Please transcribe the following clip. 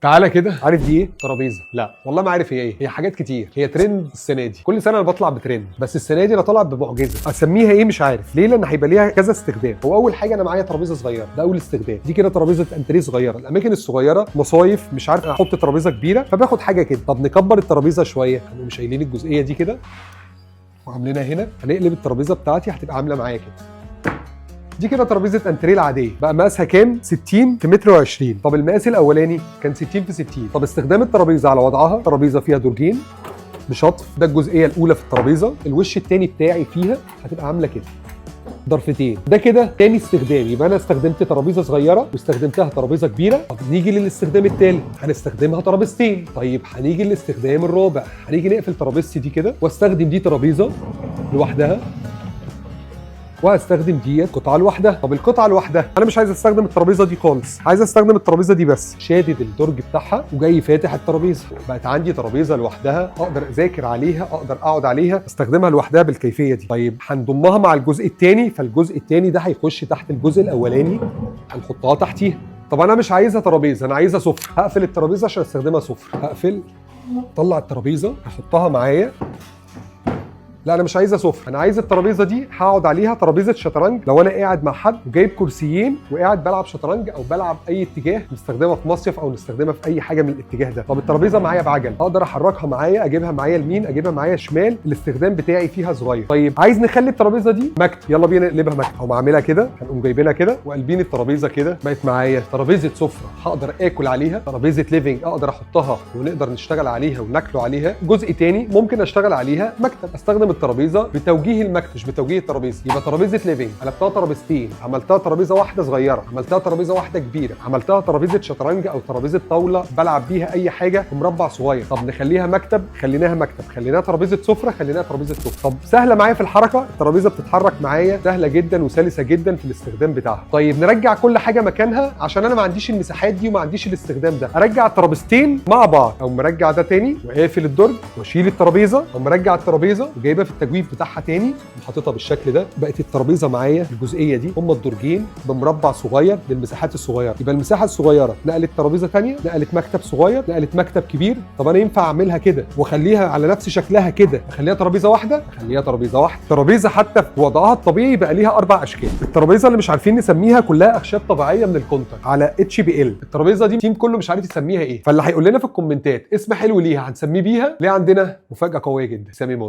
تعالى كده، عارف دي ايه؟ ترابيزة. لا والله ما عارف هي ايه، هي حاجات كتير، هي ترند السنة دي. كل سنة انا بطلع بترند، بس السنة دي انا طالع بمعجزه. اسميها ايه مش عارف ليه، لان هيبقى ليها كذا استخدام. هو اول حاجة انا معايا ترابيزة صغيرة، ده اول استخدام. دي كده ترابيزة انتريه صغيره، الاماكن الصغيرة، مصايف، مش عارف احط ترابيزة كبيرة، فباخد حاجة كده. طب نكبر الترابيزة شوية، هنقوم شايلين الجزئية دي كده وعاملينها هنا. هنقلب الترابيزة بتاعتي، هتبقى عامله معايا كده. دي كده ترابيزة انتريه العادية، بقى مقاسها كام؟ 60 في متر و20. طب المقاس الاولاني كان 60 في 60. طب استخدام الترابيزة على وضعها، ترابيزة فيها درجين بشطف، ده الجزئية الاولى في الترابيزة. الوش الثاني بتاعي فيها هتبقى عامله كده ضرفتين، ده كده تاني استخدام. يبقى انا استخدمت ترابيزة صغيرة واستخدمتها ترابيزة كبيرة. طب نيجي للاستخدام الثالث، هنستخدمها ترابيزتين. طيب هنيجي للاستخدام الرابع، هنيجي نقفل ترابيزتي دي كده واستخدم دي ترابيزة لوحدها، وهستخدم ديت قطعه لوحدها. طب القطعة لوحدها انا مش عايز استخدم الترابيزة دي خالص، عايز استخدم الترابيزة دي بس. شادد الدرج بتاعها وجاي فاتح الترابيزة، بقت عندي ترابيزة لوحدها، اقدر اذاكر عليها، اقدر اقعد عليها، استخدمها لوحدها بالكيفية دي. طيب هنضمها مع الجزء الثاني، فالجزء الثاني ده هيخش تحت الجزء الاولاني، هنحطها تحتيها. طب انا مش عايزها ترابيزة، انا عايزها سفره. هقفل الترابيزة عشان استخدمها سفره. هقفل، طلع الترابيزة، هحطها معايا. لا انا مش عايزها سفره، انا عايز الترابيزة دي هقعد عليها، ترابيزة شطرنج. لو انا قاعد مع حد وجايب كرسيين وقاعد بلعب شطرنج او بلعب اي اتجاه، نستخدمها في مصيف او نستخدمها في اي حاجة من الاتجاه ده. طب الترابيزة معايا بعجل، اقدر احركها معايا، اجيبها معايا يمين، اجيبها معايا شمال، الاستخدام بتاعي فيها صغير. طيب عايز نخلي الترابيزة دي مكتب، يلا بينا نقلبها مكتب. هقوم عاملها كده، هنقوم جايبينها كده وقلبين الترابيزة كده، بقت معايا ترابيزة سفره هقدر اكل عليها، ترابيزة living اقدر احطها ونقدر نشتغل عليها وناكلوا عليها. جزء تاني ممكن اشتغل عليها مكتب، استخدم الترابيزة بتوجيه المكتب مش بتوجيه الترابيزة. يبقى ترابيزة living قلبتها ترابيزتين، عملتها ترابيزة واحدة صغيرة، عملتها ترابيزة واحدة كبيرة، عملتها ترابيزة شطرنج او ترابيزة طاولة بلعب بيها اي حاجة في مربع صغير. طب نخليها مكتب، خليناها مكتب، خليناها ترابيزة سفره، خليناها ترابيزة سفره. طب سهلة معايا في الحركة، الترابيزة بتتحرك معايا، سهلة جدا وسلسه جدا في الاستخدام بتاعها. طيب نرجع كل حاجة مكانها عشان انا ما عنديش المساحات دي وما عنديش الاستخدام ده. ارجع الترابيزتين مع بعض، او مرجع ده تاني وقافل الدرج واشيل الترابيزة، او مرجع الترابيزة وجايبها في التجويف بتاعها تاني وحاططها بالشكل ده. بقت الترابيزة معايا الجزئية دي، هم الدرجين بمربع صغير للمساحات الصغيرة. يبقى المساحة الصغيرة نقلت ترابيزة ثانية، نقلت مكتب صغير، نقلت مكتب كبير. طب انا ينفع اعملها كده واخليها على نفس شكلها كده، اخليها ترابيزة واحدة، اخليها ترابيزة واحدة. ترابيزة حتى في وضعها الطبيعي بقى ليها اربع اشكال. الترابيزة اللي مش عارفين نسميها كلها اخشاب طبيعية من الكونتر على HPL. الترابيزة دي ال team كله مش عارف يسميها ايه، فاللي هيقول لنا في الكومنتات اسم حلو ليها هنسميه بيها. ليه عندنا مفاجاة قوية جدا، سامي موديل.